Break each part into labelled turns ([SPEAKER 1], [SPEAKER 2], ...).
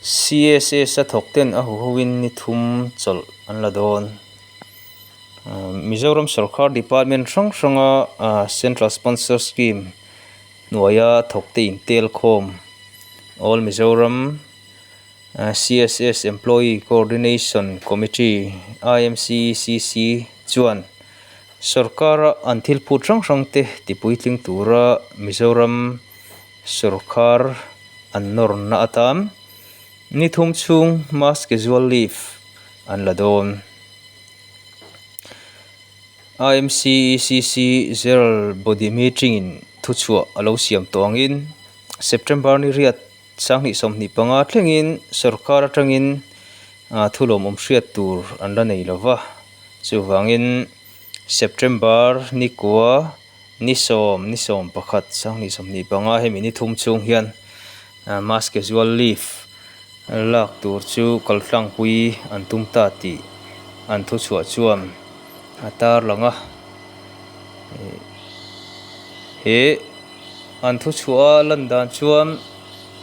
[SPEAKER 1] CSS a thawk ten a huhoin ni thum chawlh an la dawn. Mizoram sorkar department hrang hranga Central Sponsor Scheme hnuaia thawk te intel khawm All Mizoram CSS Employee Coordination Committee, IMCCC, chuan sorkara an thil phut hrang hrang te tipuitling tura Mizoram sorkar an nawrna atan ni thum chhung mass casual leave an la dawn. IMCECC General Body Meeting-in thuchhuah a lo siam tawh angin September ni riat Sanghnih 25 thlengin sorkar atangin thulawmawm hriat tur an la nei lo va, chuvangin September ni kua ni sawm ni sawm pakhat sanghnih 25 hemi ni thum chhung hian mass casual leave lak tur chu kaltlangpui an tum ta tih an thuchhuah chuan a tarlang a. He an thuchhuah a lan dan chuan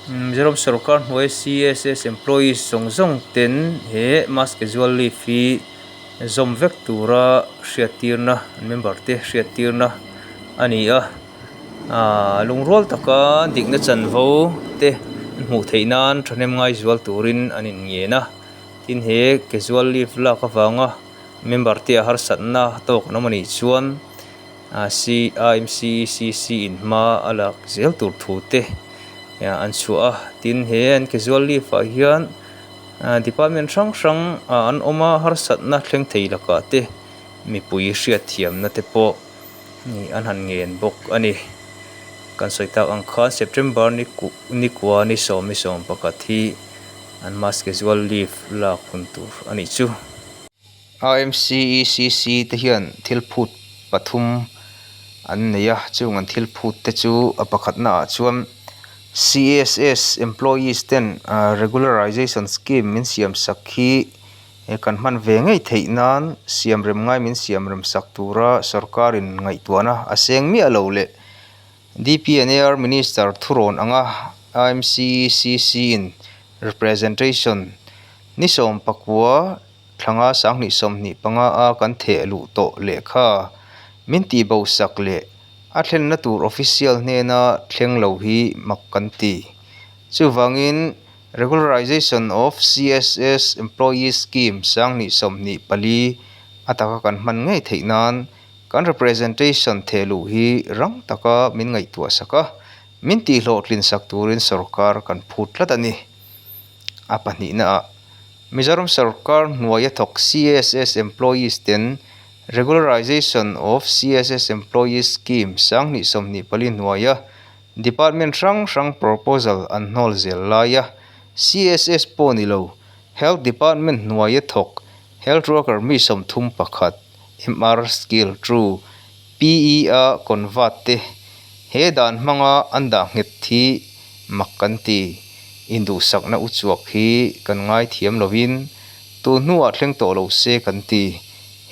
[SPEAKER 1] Mizoram sorkar hnuai CSS employees zawng zawng ten he mass casual leave hi zawm vek tura hriattirna an member te hriattirna a ni a aaa lungrual taka dikna chanvo te an hmuh theih nan thahnem ngai zual turin an inngen a tin he casual leave lak avanga member te a harsatna tawk an awm a nih chuan. CIMCCC in hma a lak zel tur thu te an chhuah a tin he an casual leave ah hian department hrang hrang ah an awm a harsatna thleng thei lakah te mipui hriatthiamna te pawh an han ngen bawk a ni kan sawi tak ang khan September ni ku ni kua ni sawm ni sawm pakhat hi an mass casual leave lak hun tur a nih chu. IMCECC te hian thil phut pathum an nei a, chung an thil phut te chu a pakhatna ah chuan CSS employees ten regularization scheme min siam sak hi kan hman ve ngei theih nan siam rem ngai min siam rem sak tura sorkar in ngaihtuahna a seng miah lo leh DPNAR minister thurawn anga IMCECC in representation ni sawm pakua Thlanga sanghnih 25 a kan theh luh tawh lehkha min tih bo sak leh a thlenna tur official hnena thleng lo hi mak kan ti. Chuvangin Regularization of CSS Employees Scheme sanghnih 24 a taka kan hman ngei theih nan kan representation theh luh hi rang taka min ngaihtuah sak a, min tih hlawhtlin sak turin sorkar kan phut tlat a ni. A pahnihna ah. Mizoram sorkar hnuaia thawk CSS employees ten Regularization of CSS Employees Scheme sanghnih 24 hnuaia department hrang hrang proposal an hnawl zel laia CSS pawh ni lo Health Department hnuaia thawk Health Worker mi 31 MR Skill True PE a convert te he dan hmanga an dah nghet hi mak kan ti. Induhsakna uchuak hi kan ngaithiam lovin tun hnuah thleng tawh lo se kan ti.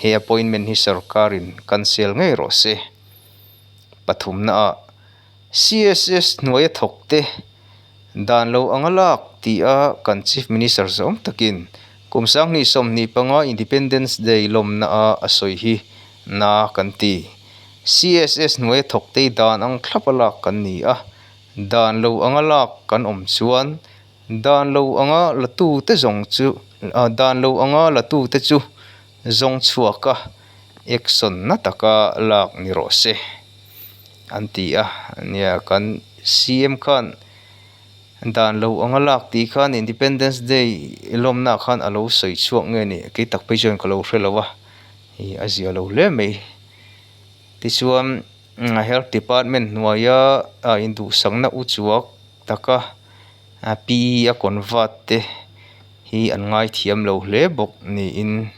[SPEAKER 1] He appointment hi sorkarin cancel ngei rawh se. Pathumnaah CSS hnuaia thawk te dan lo anga lak tih a kan Chief Minister zawm takin kum 2025 Independence Day lawmna a a sawi hi na kan ti. CSS hnuaia thawk te dan ang thlap a lak kan ni a, dan lo anga lak kan awm chuan dan lo anga la tu te zawng chu dan lo anga la tu te chu zawng chhuak a action na taka lak ni rawh se an ti a. Nia kan CM khan dan lo anga lak tih khan Independence Day lawmna khan a lo sawi chhuak nge ni kei tak phei chuan ka lo hre lo a. Ih a zia lo hle mai tichuan health department hnuaia a induhsakna uchuak taka PE a convert te hi an ngaithiam lo hle bawk niin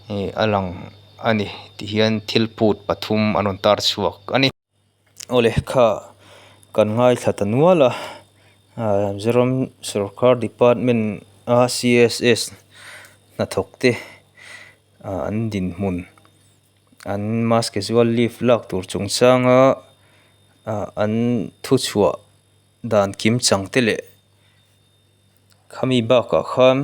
[SPEAKER 1] ih a lang a ni tihian thil phut pathum an rawn tar chhuak a ni. Aw lehkha kan ngaithla ta nual a Mizoram sorkar department a CSS hnathawk te. An dinhmun an mass casual leave lak tur chungchanga an thuchhuah dan kim chang te leh Khami bakah khan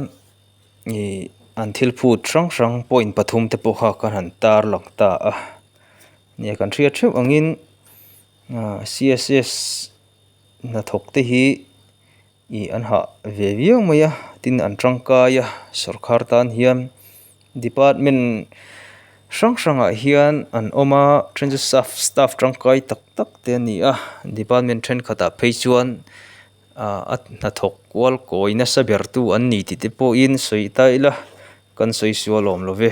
[SPEAKER 1] ih an thil phut hrang hrang point pathum te pawh kha kan han tarlang ta a nia kan hriat theuh angin ah c s s hnathawk te hi ih an hah ve viau mai a tin an tangkai a sawrkar tan hian department hrang hrangah hian an awm a then chu staff staff tangkai tak tak te an ni a department thenkhatah phei chuan. Ah a hnathawk kual kawi nasa ber tu an ni tih te pawhin sawi ta ila kan sawi sual awm lo ve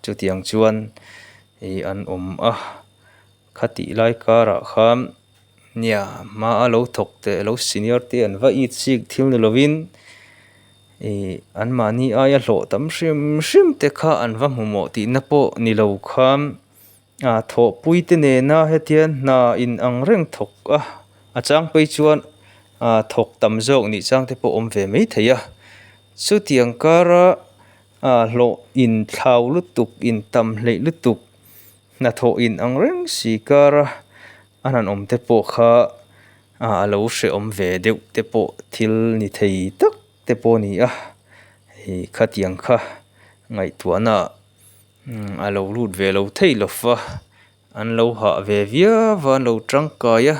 [SPEAKER 1] chutiang chuan ih an awm a khatih lai karah khan nia hma a lo thawk teh lo senior te an va it chik thil ni lovin ih anmahni aia hlawh tam hrim hrim te kha an va hmu mawh tihna pawh ni lo khan. Ah thawhpui te nena hetian hna in ang reng thawk a a chang phei chuan ah thawk tam zawk nih chang te pawh awm ve mai thei a chutiang kara ah hlawh in thlau lutuk in tam hleih lutuk hnathawh in ang reng si kara a han awm te pawh kha ah a lo hrehawm ve deuh te pawh thil ni thei tak te pawh a ni a hei khatiang kha ngaihtuahna ah. A lo lut ve lo thei lo va an lo hah ve viau va an lo tangkai a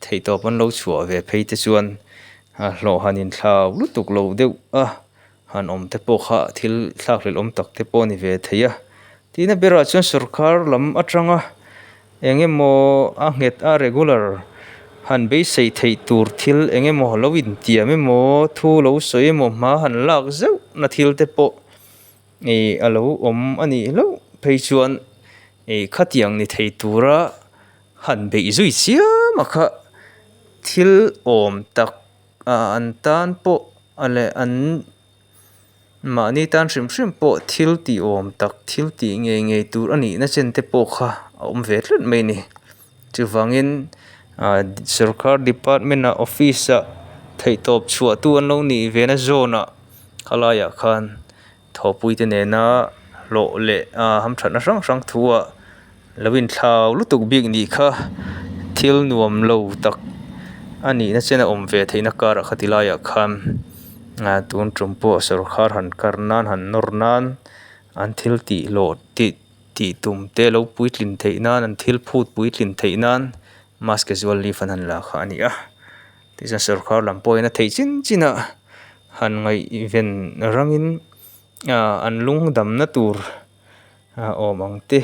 [SPEAKER 1] theihtawp an lo chhuah ve phei te chuan a hlawh han inthlau lutuk lo deuh a han awm te pawh kha thil thlak hlelh awm tak te pawh a ni ve thei a tina berah chuan sawrkar lam atanga eng emaw a nghet a regular han beisei theih tur thil eng emaw lo intiam emaw thu lo sawi emaw hma han lak zeuh na thil te pawh. Ih a lo awm a nih hlauh phei chuan ih khatiang ni thei tura han beih zui chiam a kha thil awm tak ah an tan pawh a leh an mahni tan hrim hrim pawh thil tih awm tak thil tih ngei ngei tur a nih na chen te pawh kha a awm ve tlat mai a ni chuvangin ah sawrkar department ah office ah theihtawp chhuah tu an lo nih ve na zawn ah. Khalaiah khan thawhpuite nena hlawh leh ah hamthatna hrang hrang thuah lo inthlau lutuk bik nih kha thil nuam lo tak a nihna chen a awm ve theihna karah khati laiah khan ah tun tum pawh sawrkar han kar nan han nawr nan an thil tih hlawh tih tih tum te lo puitlin theih nan an thil phut puitlin theih nan mass casual leave an han la kha a ni a. Tichuan sawrkar lam pawhin a theih chin chin a han ngaihven rangin ah an lungdamna tur awm ang te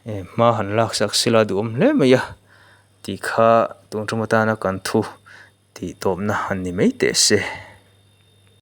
[SPEAKER 1] hma han laksak sela duhawm hle mai a tih kha tun tum atana kan thu tih tawpna han ni mai teh se.